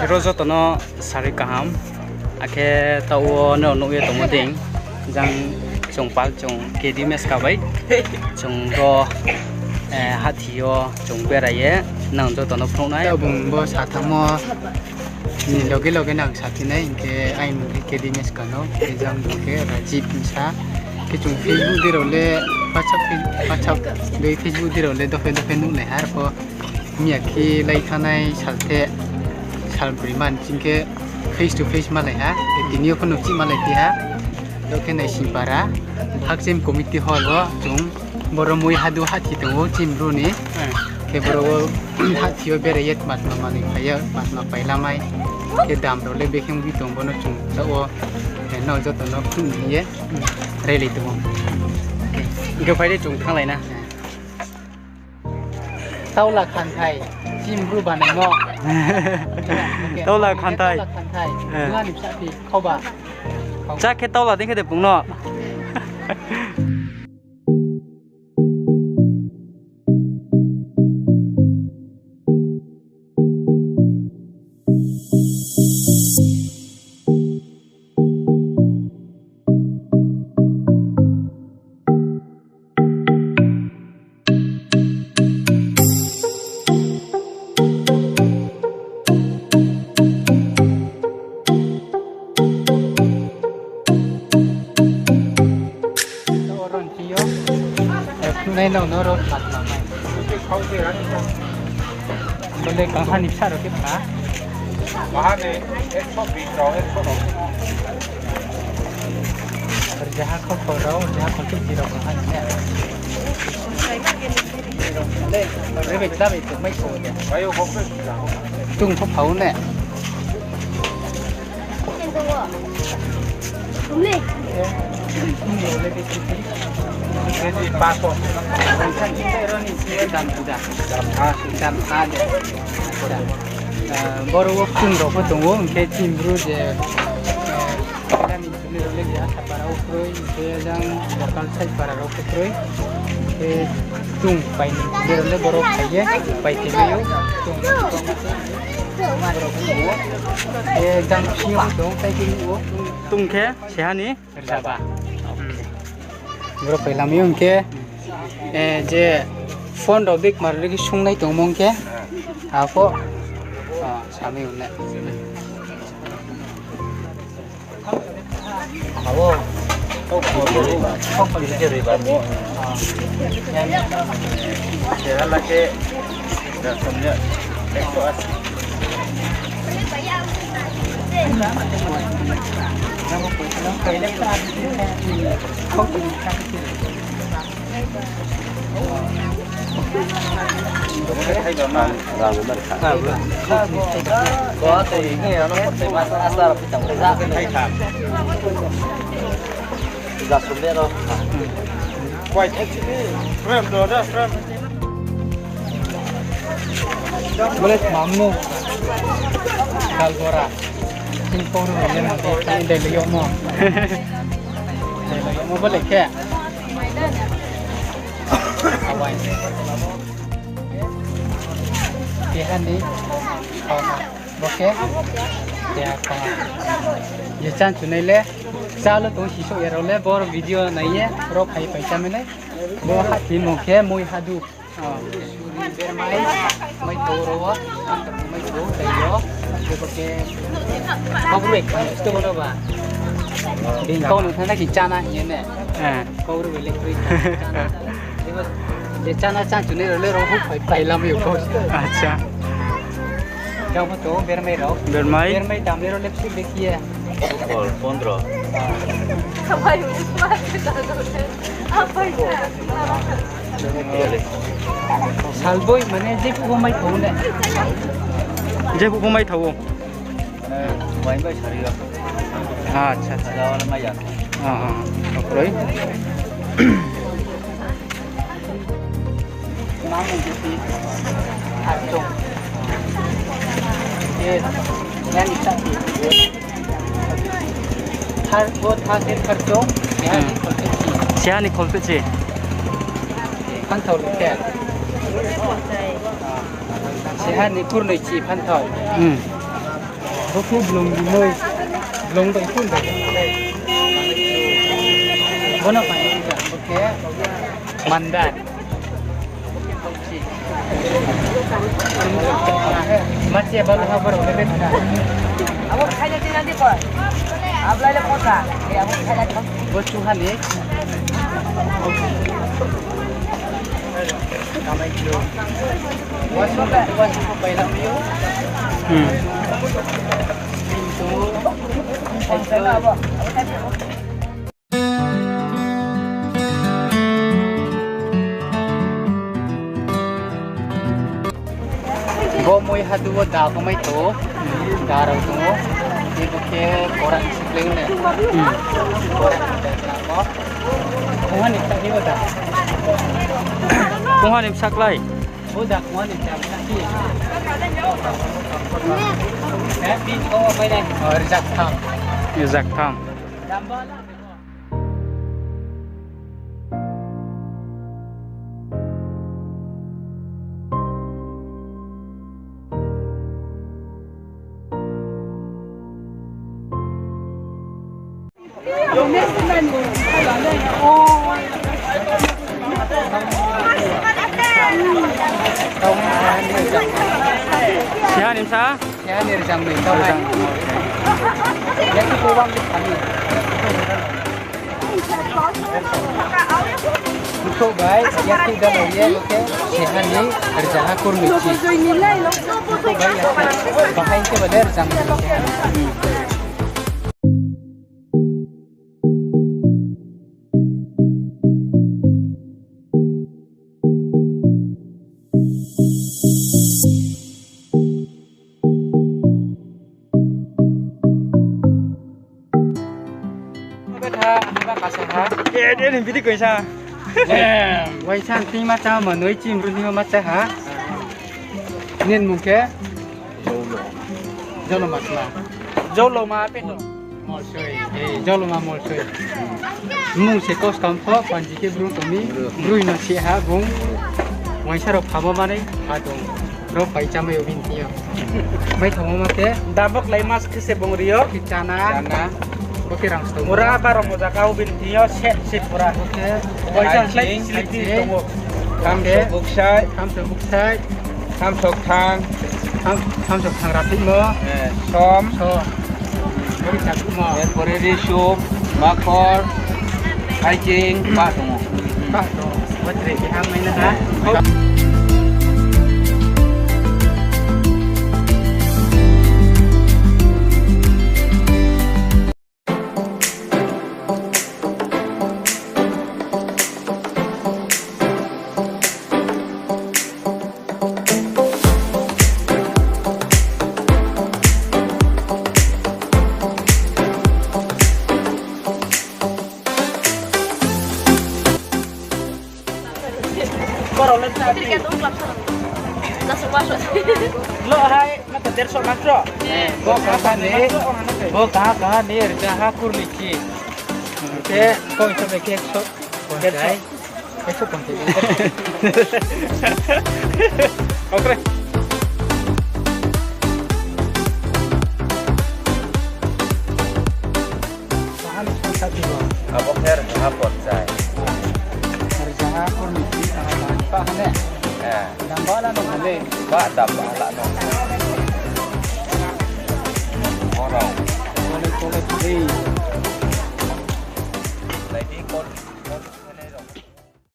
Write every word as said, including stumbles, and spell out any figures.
Ro joto no sari kaham. Akhe taoh wo no nuh ye tongmo dei. Jang chung pal chung K D Meska bai. Chung ro, eh, hathi yo chung berai ye nang joto no phnuh nai. Bung bo sa thanngmo ni loge loge nang saphi nai, hing khe aini mung khe K D Meska no, khe jang bung khe Rajiv Msa. Khe chung Facebook dei rao le, WhatsApp, Facebook dei rao le dophe dophe nuh nai ha, arpho miya khe lai thanngnai sal the, sal broi man ching khe face to face malai ha, khe tini yo pho nuh chih malai phi ha. Ro khe Naisingpara, Hakchem Community Hall wo chung boro moi hadu hathi tong ou, chini Bru ni. Khe boro wo hathi yo berai ye tma tma manoi phai ye, tma tma pailamai. Khe dam rao le bekhe ongphi tong, bo no chung taoh wo, eh, no joto no phnuh ni ye, railai tong ou. Hing khe phai di chung thannglai na. Taula khanthai, chini Bru banaimo. Taula khanthai. Taula khanthai. Eh. Nungha ni bsa phi, khaoba. Chá khe taula dei khe de bung no. Oro ni thing yo, eh, phnuhnai no, no ro tma tma mai. Bo le kangha ni bsa rao khe pha. Baha ni ekso bis rao, ekso rao. Rzaha khokho rao, rzaha khokho ti rao kangha ni ne. Rebe kla bai tongmai kho de. Tung pho phau ne. K G paso. Dam kuda. Dam ha. Dam ha de. Kuda. Eh, boro wo kchung rao pho tong ou, hing khe chini Bru je, eh, Kani chini rao le je asa para wo kroi, hing khe jang local side para rao pho kroi. Hing khe kchung pai ni chini rao le boro phai ye, pai tongmai ou. Kchung rao pho tong ou. Boro pho tong ou. Khe jang sing yo pho tong, tai khe nuh ou. Tung khe, seha ni? Rzaba. Boro phai lamai ou hing khe, eh, je phone rao dei kmar le khe sungnai tongmo hing khe, apho, ah, samai ou ne. Abo, kok kok kok kok kok kok. Seha la khe, da somya, ekso asi. Bole mamnu kalbora. Sing kong ru le nang kong dai le yomo. Dai le yomo bole khe. Awai. Keha ni. Bo khe. Keha kong. Ye chan chunai le. Chalo tong siso ya rao le bor video nai ye. Ro phai phai chami nai. Bo hathi mung khe moi hadu. Bermai, mai thou ro wo, mai thou, tei yo, bo khe, kau ru ek, sto bo ba. Bini kau no thana ki chana hing ye ne. Eh. Kau ru ek le kroi chana. Je chana chan chunai rao le ro hu phai, phai lam yo kau. Acha. Jang bo to bermai rao. Bermai. Bermai dam le ro le psi le ki ye. Kol, pondro. Salboi mane jephuh bo mai thou ne. Jephuh bo mai thou o. Mai bai sari ga. Acha, acha. Ada wala mai ya. Ah, ah, ah. Okroi. Mang ni juti. Harchong. Ye, yani sati. Har, bo tha se harchong, seha ni kholpehchi. Seha ni kholpehchi. Phanthao le khe. Seha ni kurnoi chi phanthao. Hmm. Bo khe blong ni moi. Blong bai phun bai. Bono pai. Bo khe mandar. Masi ba ha boro le beta. Abo khaina di nang di ko. Ablai le kota. Abo khaina di. Bo chuha ni. Wasu, wasu ko pai la yo. Hmm. Pintu. Bo moi hadu wo da bo mai tong ou. Da rao tong ou. Tei bo khe bora ni sikleng ne. Hmm. Bora ni sikleng bo. Kungha ni bsa khe bo da. Kungha ni bsa klái. Bo da kungha ni bsa khe. Eh, bini kau mai nai. Oh, rzaktham. Rzaktham. Damba la. Siha ni bsa? Siha ni rzang noi, tau bai. Rzang noi. Yakhe ko wang di kami. Bukho bai, yakhe da bai ye, oke. Siha ni rzang ha kurmi chi. Bukho bai, yakhe. Bahai khe bale rzang noi. Betha, ani ba kasa ha. Eh, dia ni bidi koisa. Eh, waisa ni ma cha ma noi chim ru ni ma cha ha. Nini mung khe? Joloma kla. Joloma peto. Molsoi. Eh, Joloma Molsoi. Mung se kos kam pho, panji khe brung tong mi. Brung no se ha bung. Waisa rao phamo manai ha tong. Rao pai chamai o bini thing yo. Mai thamo ma khe. Dambok lai mas khe se bung rio. Khe chana. Chana. Bo khe rang stong. Pura baro moja kau bini thing yo, set set pura. Bo khe. Waisa slai slip di tong ou. Thamso buksai. Thamso buksai. Thamso kthang. Tham-, thamso kthang raphimo. Eh, som. Som. Bori chakmo. Erpore ri soup, makhor, haiching, pah tong ou. Pah tong ou. Bo tre keha mai na ha. Lo hai, mata derso matro. Bo kaha ni, bo kaha kaha ni, rzaha kurmi chi. Te, koi sa be khe ekso ponchas. Ekso ponchas. Okre. Kaham sangsa di bo. Abo khe rzaha ponchas. Rzaha kurmi chi kaham pa hane. Eh. Damba la no hale. Ba damba la no.